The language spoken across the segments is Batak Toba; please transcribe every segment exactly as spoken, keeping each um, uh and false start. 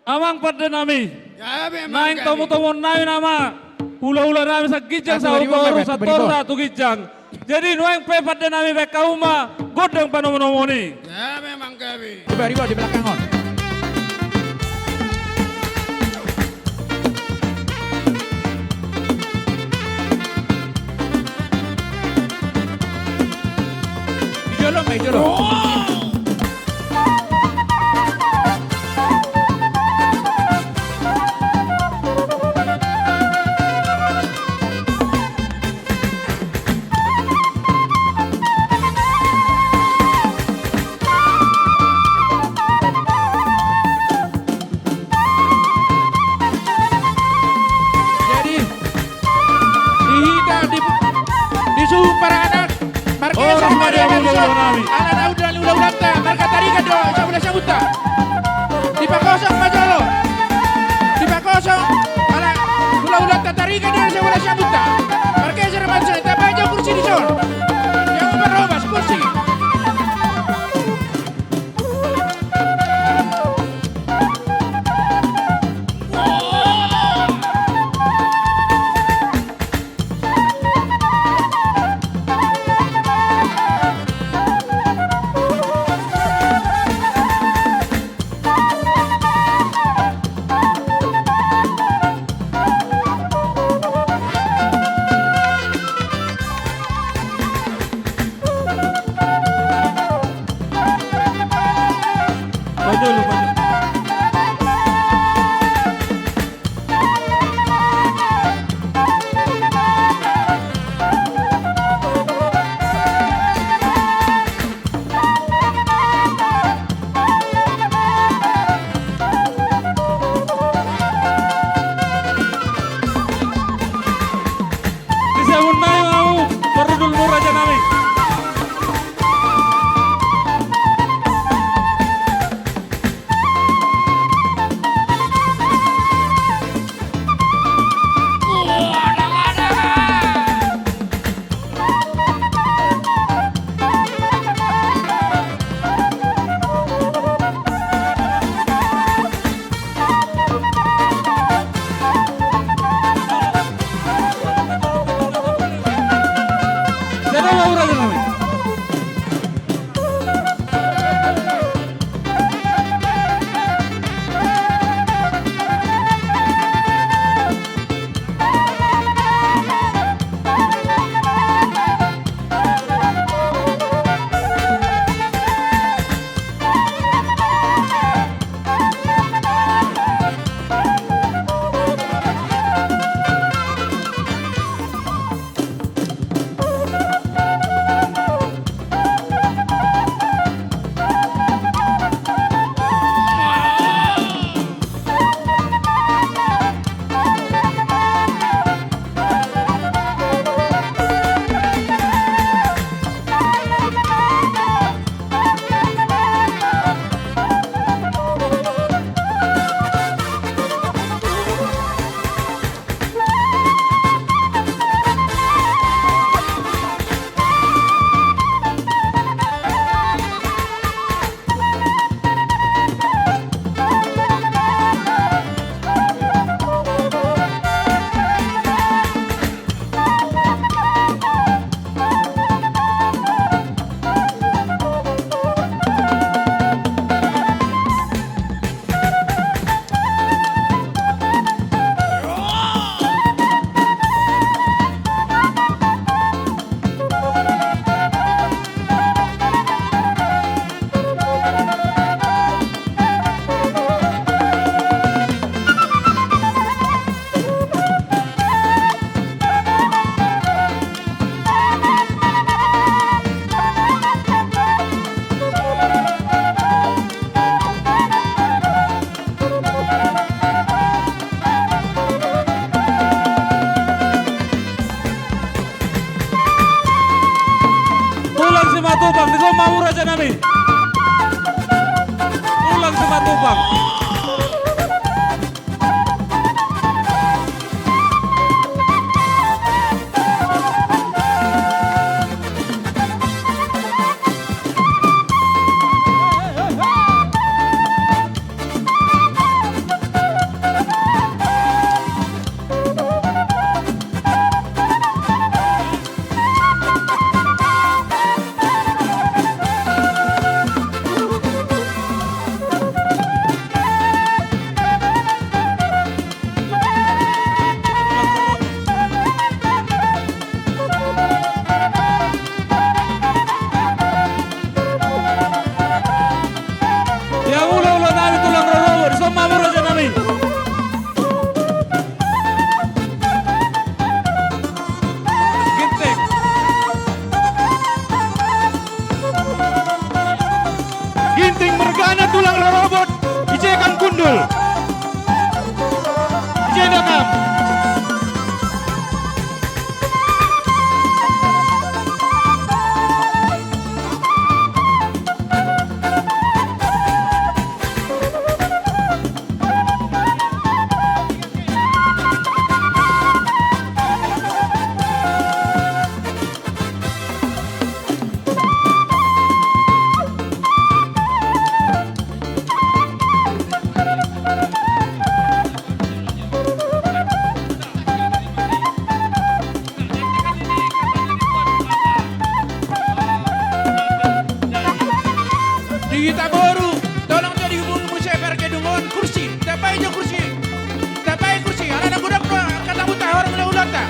Amang pande nami. Gabe, amang, gabe. Naeng tomutomuon nami nama hulahula nami sian ginjang sahat tu toru, sahat tu ginjang. Jadi nuaeng pe pande nami, baen hamu ma gondang panomunomuon i. Gabe, amang, gabe. Coba riba di belakang on. Di jolo ma, di jolo. Jadi, di hita, di, di suhut paranak, marga Sarimaria, ala naung dali hulahulanta, marga Tarigan do sabula siabunta. Dipakosong ma jolo. Dipakosong, ala hulahulanta Tarigan do sabula siabunta. Marga Sarimaria, tabaen jo kursi dison. Yang marhobas kursi. Disambut nai ma hamu parhundulmu, raja nami. Tulang Simatupang, dison ma hamu, raja nami. Tulang Simatupang. Anak tulang rorobot, ise hamu gundul? Ise do hamu? Di hita boru, tolong jo dihubungi muse pargedungon kursi. Tambai jo kursi. Tambai kursi. Alana godang do angka tamuta, horong do ulaonta.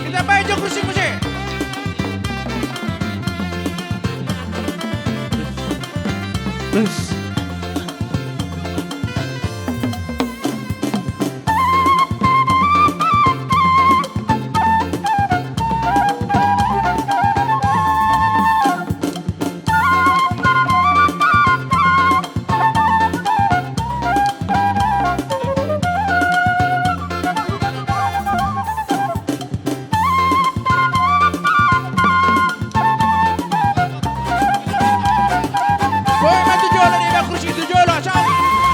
Ditambai jo kursi muse. Boi ma tu jolo, dibaen kursi tu jolo, asa.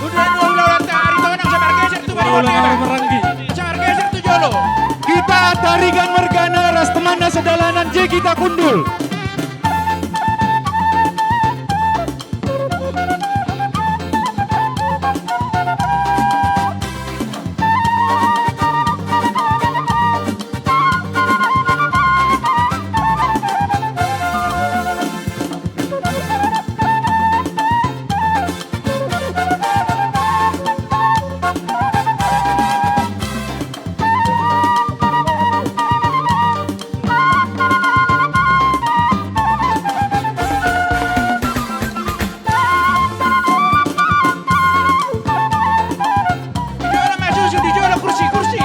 Udah dua ulaonta Aritonang, sabar geser tu, udah, udah, udah. Sabar geser tu jolo. Kita Tarigan mergana ras temanna sedalanan, jei kita gundul. Di jolo ma susu, di jolo kursi, kursi.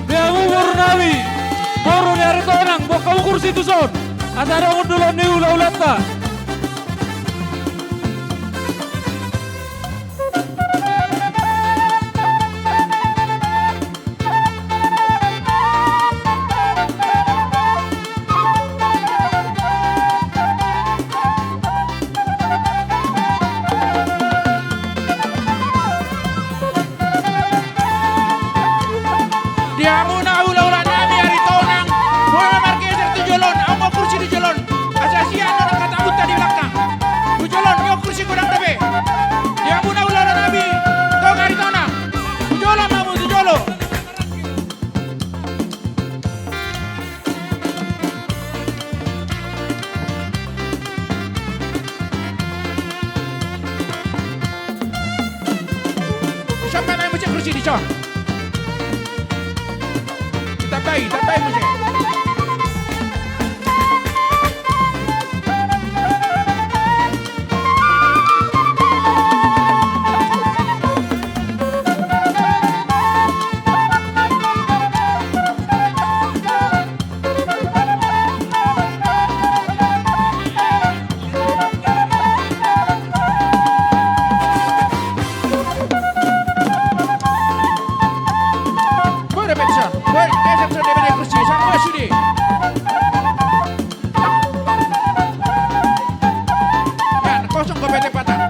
Di hamu boru nami, boru ni Aritonang, boan hamu kursi tuson. Asa adong hundul ni ulaulaonta. Di hamuna hulahula nami Aritonang, boi ma margeser tu jolo on, adong ma kursi di jolo on. Asa sian do angka tamuta di belakang. Tu jolo on, adong kursi godang dope. Di hamuna hulahula nami, Toga Aritonang. Tu jolo ma hamu, tu jolo. Siapa yang mesti kursi di sana? Tambai, tambai muse. Boi, dope tu son. Boi, geser tu son, dope kursi. Sampe sude. Yan, kosong dope tempatan.